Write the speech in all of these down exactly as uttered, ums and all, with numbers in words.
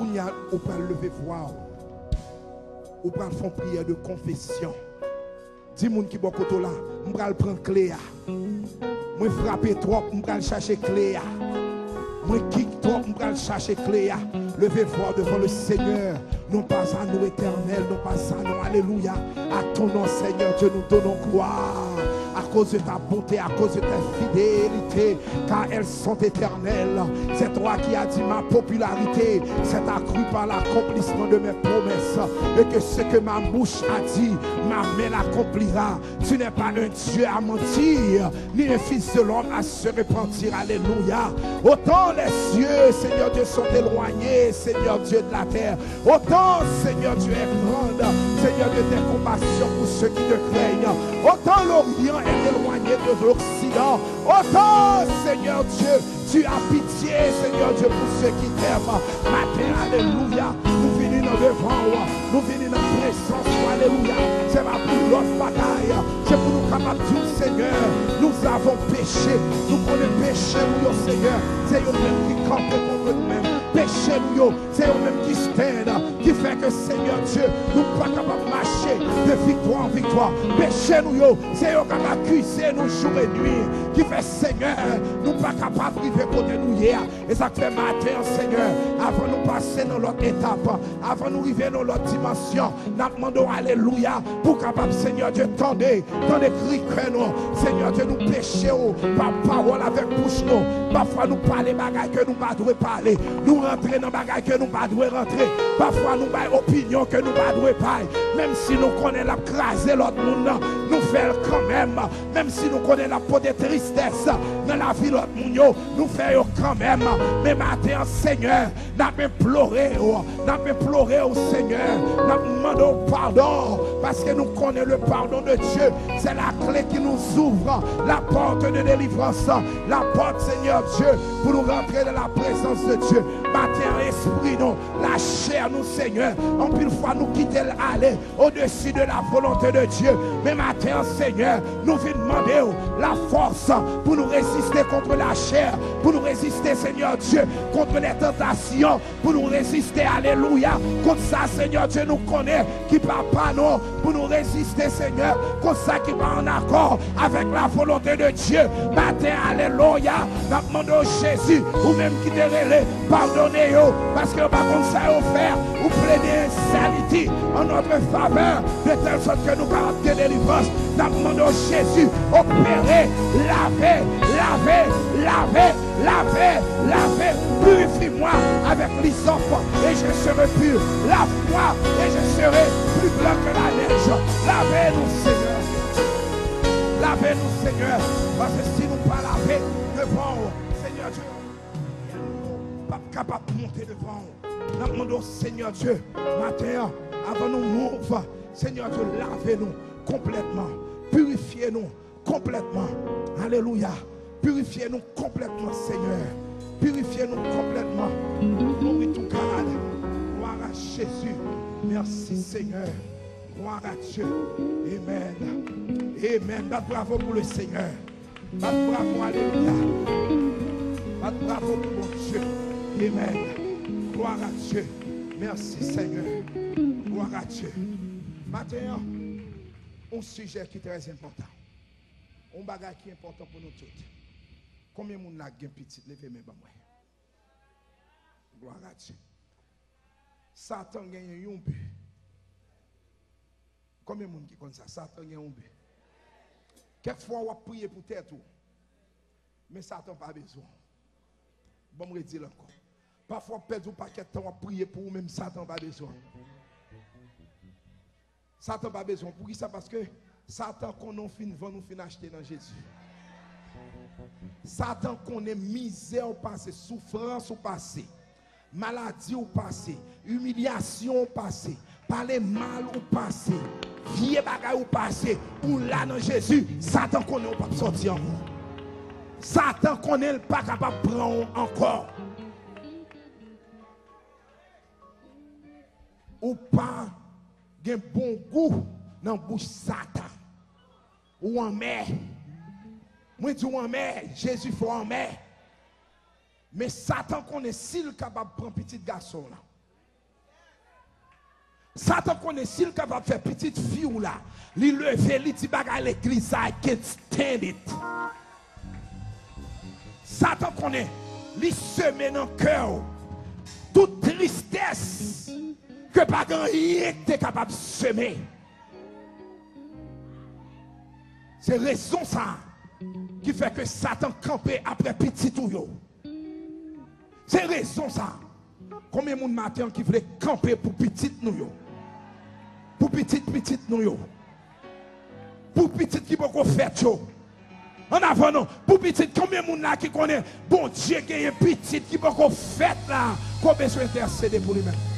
Kounye a, ou pral leve vwa w. Ou pral fè yon priyè de konfesyon. Di moun ki bò kote w la, "M pral pran kle a. Mwen frape twòp, m pral chache kle a. Mwen kik twòp, m pral chache kle a." Levez voix devant le Seigneur. Non pas à nous, Éternel, non pas à nous. Alléluia. À ton nom, Seigneur Dieu, nous donnons gloire à cause de ta bonté, à cause de ta fidélité, car elles sont éternelles. C'est toi qui as dit, "Ma popularité, s'est accrue par l'accomplissement de mes promesses, et que ce que ma bouche a dit, ma main l'accomplira." Tu n'es pas un Dieu à mentir, ni un fils de l'homme à se repentir. Alléluia. Autant les cieux, Seigneur Dieu, sont éloignés, Seigneur Dieu, de la terre, autant, Seigneur Dieu, est grande, Seigneur Dieu, tes compassions pour ceux qui te craignent. Autant l'Orient est éloigné de l'Occident, autant, Seigneur Dieu, tu as pitié, Seigneur Dieu, pour ceux qui t'aiment. Maten, alelouya, nou vini nan devan w, nou vini nan prezans ou, alelouya. Se pa pou lòt batay, se pou nou kapab di w, Senyè, nous avons péché. Nou konnen peche nou yo, Senyè, se yo menm ki kanpe kont nou menm. Peche nou yo, se yo menm ki stand, ki fè ke, Senyè Dye, nou pa kapab mache de viktwa an viktwa. Peche nou yo, se yo k ap akize nou jou e nwi, ki fè, Senyè, nou pa kapab rive kote nou ye a. E sa k fè maten an, Senyè, avan nou pase nan lòt etap, avan nou rive nan lòt dimansyon, n ap mande w alelouya pou w kapab, Senyè Dye, tande, tande kri kè nou. Senyè Dye, nou peche w pa pawòl avèk bouch nou. Pafwa nou pale bagay ke nou pa dwe pale. Nou rantre nan bagay ke nou pa dwe rantre. Pafwa nou bay opinyon ke nou pa dwe bay. Menm si nou konnen l ap kraze lòt moun nan, nou fè l kanmenm. Menm si nou konnen l ap pote tristès nan lavi lòt moun yo, nou fè yo kanmenm. Men maten an, Senyè, n ap enplore w, n ap enplore w, Senyè, n ap mande w padon, paske nou konnen le pardon de Dieu, c'est la clé qui nous ouvre la porte de délivrance, la porte, Senyè Dye, pou nou rantre nan la prezans de Dye. Maten an, espri nou, lachè nou, Senyè, anpil fwa nou kite l ale odesi de la volonte de Dye. Men maten an, Senyè, nou vin mande w lafòs pou nou reziste kont lachè, pou nou reziste, Senyè Dye, kont lè tantasyon, pou nou reziste, alelouya, kont sa, Senyè Dye, nou konnen ki pa pa nou, pou nou reziste, Senyè, kont sa ki pa an akò avèk la volonte de Dye. Maten, alelouya, n ap mande w, Jezi, ou menm ki te rele, padone yo, paske yo pa konn sa yo fè. Ou plede insanity en notre faveur, de telle sorte que nou kapab gen delivrans. N ap mande w, Jezi, opere, lave, lave, lave, lave, lave, purifie-moi avec l'hysope et je serai pur. Lave-moi et je serai plus blanc que la neige. Lave nou, Senyè. Lave nou, Senyè. Paske si nou pa lave devan w, Senyè Dye, nou p ap kapab monte devan w. N ap mande w, Senyè Dye, maten an, avan nou move, Senyè Dye, lave nou konplètman, pirifye nou konplètman. Alelouya. Pirifye nou konplètman, Senyè. Pirifye nou konplètman. Glory to God. Gloire à Jésus. Merci, Seigneur. Gloire à Dieu. Amen. Amen. Bat bravo pour le Seigneur. Bat bravo, alelouya. Bat bravo pou Bondye. Amen. Gloire à Dieu. Merci, Seigneur. Gloire à Dieu. Maten an, yon sijè ki trè enpòtan. Yon bagay ki enpòtan pou nou tout. Konbyen moun la ki gen pitit? Leve men ban mwen. Gloire à Dieu. Satan genyen yon bi. Konbyen moun ki konn sa? Satan gen yon bi. Kèk fwa w ap priye pou tèt ou, men Satan pa bezwen w. Ban m redi l ankò. Pafwa w ap pèdi yon pakèt tan w ap priye pou ou menm, Satan pa bezwen w. Satan pa bezwen w. Poukisa? Paske Satan konnen w fin vann, ou fin achte nan Jezi. Satan konnen mizè w pase, soufrans ou pase, maladi w pase, imilyasyon w pase, pale mal ou pase, vye bagay ou pase, ou la nan Jezi, Satan konnen w p ap sòti ankò. Satan konnen l pa kapab pran w ankò. Ou pa gen bon gou nan bouch Satan. Ou anmè. Mwen di w anmè, Jezi fè w anmè. Men Satan konnen si l kapab pran pitit gason w lan, Satan konnen si l kapab fè pitit fi w la, li leve, li di bagay legliz sa, I can't stand it. Satan konnen li seme nan kè w tout tristès ke pa gen anyen k te kapab seme. Se rezon sa a ki fè ke Satan kanpe apre pitit ou yo. Se rezon sa a. Konbyen moun maten an ki vle kanpe pou pitit nou yo? Pou pitit pitit nou yo? Pou pitit ki poko fèt yo? An avan non, pou pitit, konbyen moun la ki konnen Bondye genyen pitit ki poko fèt la, ke w bezwen entèsede pou li menm?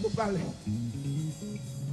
Nou pral